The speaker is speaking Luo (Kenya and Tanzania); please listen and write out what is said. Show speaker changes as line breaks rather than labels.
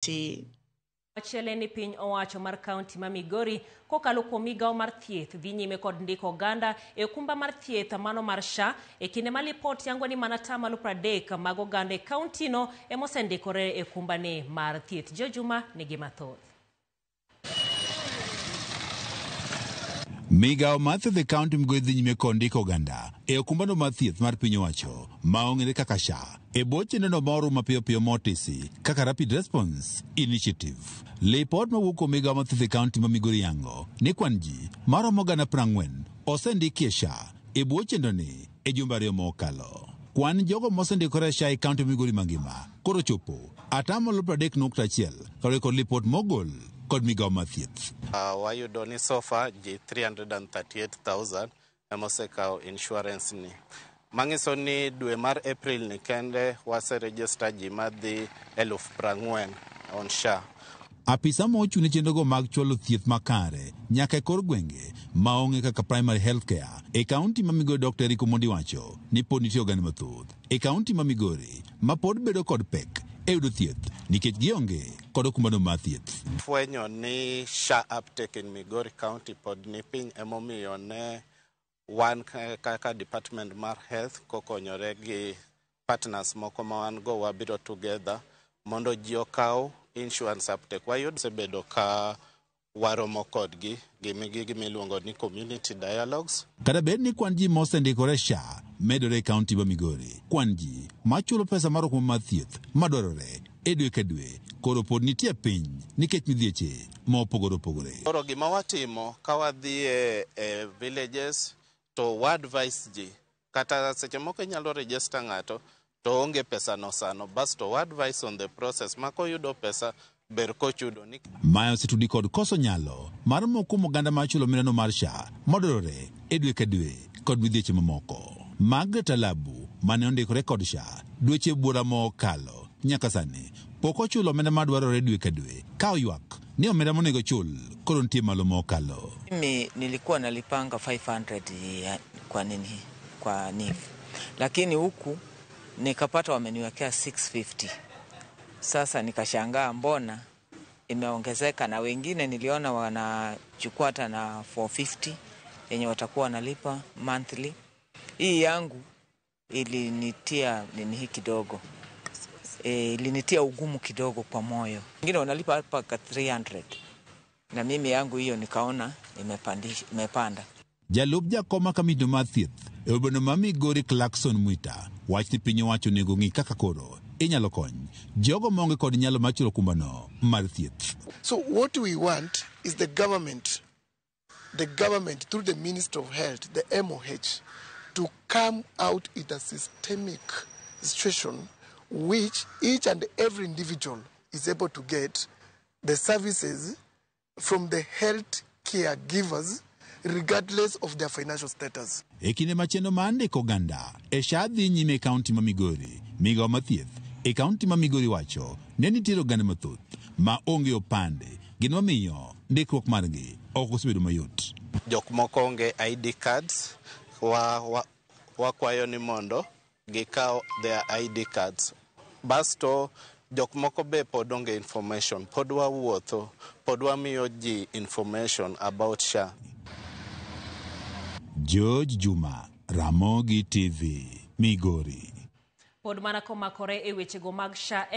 kaunti.
Machielo en ni piny owacho mar kaunti ma Migori kokalo kuom migawo mar thieth dhi nyime kod ndiko oganda e okumba mar thieth mano mar SHA e kinde ma lipot yango ni mana 30% mag oganda e kaunti no ema osendikore e okumbani mar thieth. Jo Juma nigi mathoth.
Migawo mar thieth e kaunti Migori dhi nyime kod ndiko oganda e okumbano mar thieth mar piny owacho ma ong'ere kaka SHA e bwo chenrono moro mapiyo piyo motisi kaka Rapid Response Initiative. Lipot mawuok kuom migawo mar thieth e kaunti ma Migori yango ni kwan ji maromo 40,000 osendiki e SHA e bwo chenroni e jumbe 2 mokalo. Kwan jogo mosendikore e SHA e kaunti ma Migori mangima koro chopo 30.1% kaluwore kod lipot mogol kod migawo mar thieth.
Wayudo ni so far ji 338,000 ema osekawo insurance ni. Manyiso ni dwe mar April ni kende waseregister ji madhi 40,000 on SHA.
Apisa ma ochung' ne chenrogo mag chwalo thieth makare nyaka e kor gwenge ma ong'e kaka primary health care e kaunti ma Migori Dr. Eric Omondi wacho ni pod nitie oganda mathoth e kaunti ma Migori ma pod bedo kod pek e yudo thieth nikech gionge kod okumbano mar thieth.
Fwenyo ni SHA uptake in Migori County pod ni piny emomiyo ne wan kaka department mar health kokonyore gi partners moko ma wan go wabiro together mondo ji okaw insurance uptake. Wayudo osebedo ka waromo kodgi gima iluongo ni community dialogues.
Kata bed ni kwan ji mosendikore SHA medore e kaunti ma Migori, kwan ji machulo pesa mar okumba mar thieth madwarore e dwe ka dwe koro pod nitie piny nikech midhieche ma opogore opogore.
Koro gima watimo ka wadhi e villages to wa advise ji, kata seche moko inyalo register ng'ato to onge pesa no sano, bas to wa advise on the process ma koyudo pesa ber kochudo.
Mae osetudi kod koso nyalo mar moko kuom oganda mar chulo omendano mar SHA madwarore e dwe ka dwe kod midhieche mamoko. Margaret Alabu mane ondikore kod SHA dweche buora mokalo nyaka sani pok ochulo omenda madwarore dwe ka dwe ka oywak ni omenda monego chul koro nitie malo mokalo.
Mimi nilikuwa nalipanga 500 kwa nini kwa NHIF, lakini huku nikapata wameniwekea 650. Sasa nikashangaa mbona imeongezeka, na wengine niliona wanachukua hata na 450 yenye watakuwa wanalipa monthly. Hii yangu ilinitia nini hii kidogo. Ilinitia ugumu kidogo kwa moyo. Wengine wanalipa hapa 300. Na mimi yangu hiyo nikaona imepanda.
Jalup jakoma kamito mar thieth e obeno ma Migori Clarkson Mwita wach ni piny owacho onego ng'i kaka koro inyalo kony jogo maonge kod nyalo mar chulo okumbano mar thieth.
So what we want is the government through the Ministry of Health, the MOH, to come out with a systemic situation which each and every individual is able to get the services from the health care givers regardless of their financial status.
E kinde ma chenro mar ndiko oganda e SHA dhi nyime e kaunti ma Migori, migawo mar thieth e kaunti ma Migori wacho ne nitiere oganda mathoth ma onge opande, gino mamiyo ndikruok margi ok osebedo mayot.
Jok moko onge ID cards, wakwayo ni mondo gikaw their ID cards. Basto jok moko be pod onge information, pod wawuotho, pod wamiyo ji information about SHA.
George Juma, Ramogi TV, Migori.
Pod mana komakore e wechego mag SHA.